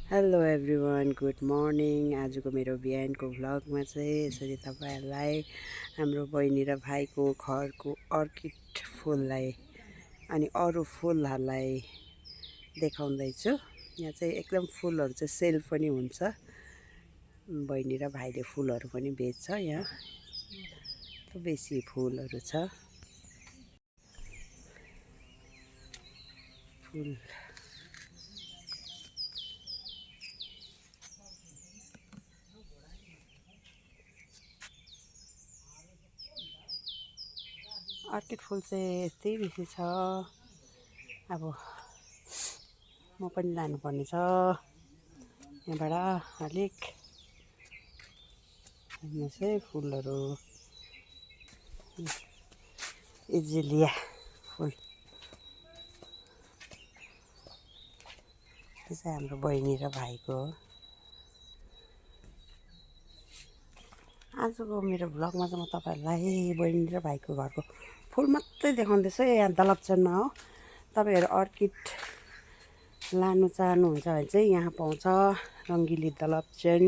Hello everyone, good morning. आजको मेरो बिहानको भ्लगमा चाहिँ यसरी तपाईँहरूलाई हाम्रो बहिनी र भाइको घरको अर्किड फुललाई अनि अरू फुलहरूलाई देखाउँदैछु। यहाँ चाहिँ एकदम फुलहरू चाहिँ सेल पनि हुन्छ। बहिनी र भाइले फुलहरू पनि बेच्छ। यहाँ बेसी फुलहरू छ। फुल अर्किड फुल चाहिँ यस्तै बेसी छ। अब म पनि लानुपर्ने छ यहाँबाट अलिक। हेर्नुहोस् है फुलहरू, इजिलिया फुल। यो चाहिँ हाम्रो बहिनी र भाइको हो। आजको मेरो भ्लगमा चाहिँ म तपाईँहरूलाई बहिनी र भाइको घरको फुल मात्रै देखाउँदैछु। यहाँ दलपचनमा हो। तपाईँहरू अर्किड लानु चाहनुहुन्छ भने चाहिँ यहाँ पाउँछ। रङ्गिली दलपचन,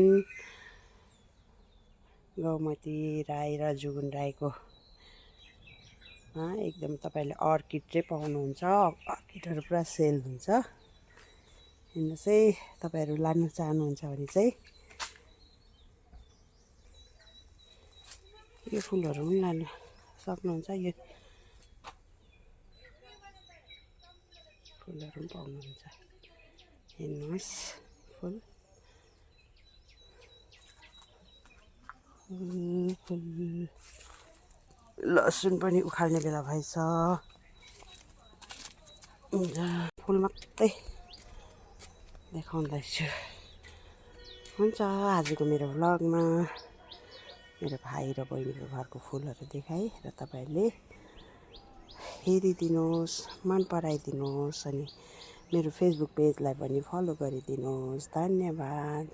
गौमती राई र जुगुन राईको एकदम तपाईँले अर्किड चाहिँ पाउनुहुन्छ। अर्किडहरू पुरा सेल हुन्छ। हेर्नुहोस् है, तपाईँहरू लानु चाहनुहुन्छ भने चाहिँ यो फुलहरू पनि लानु सक्नुहुन्छ। यो फुलहरू पनि पाउनुहुन्छ। हेर्नुहोस् फुल लसुन पनि उखाल्ने बेला भएछ। फुल मात्रै देखाउँदैछु। हुन्छ, आजको मेरो भ्लगमा मेरो भाइ र बहिनीको घरको फुलहरू देखाएँ र तपाईँहरूले हेरिदिनुहोस्, मन पराइदिनुहोस् अनि मेरो फेसबुक पेजलाई पनि फलो गरिदिनुहोस्। धन्यवाद।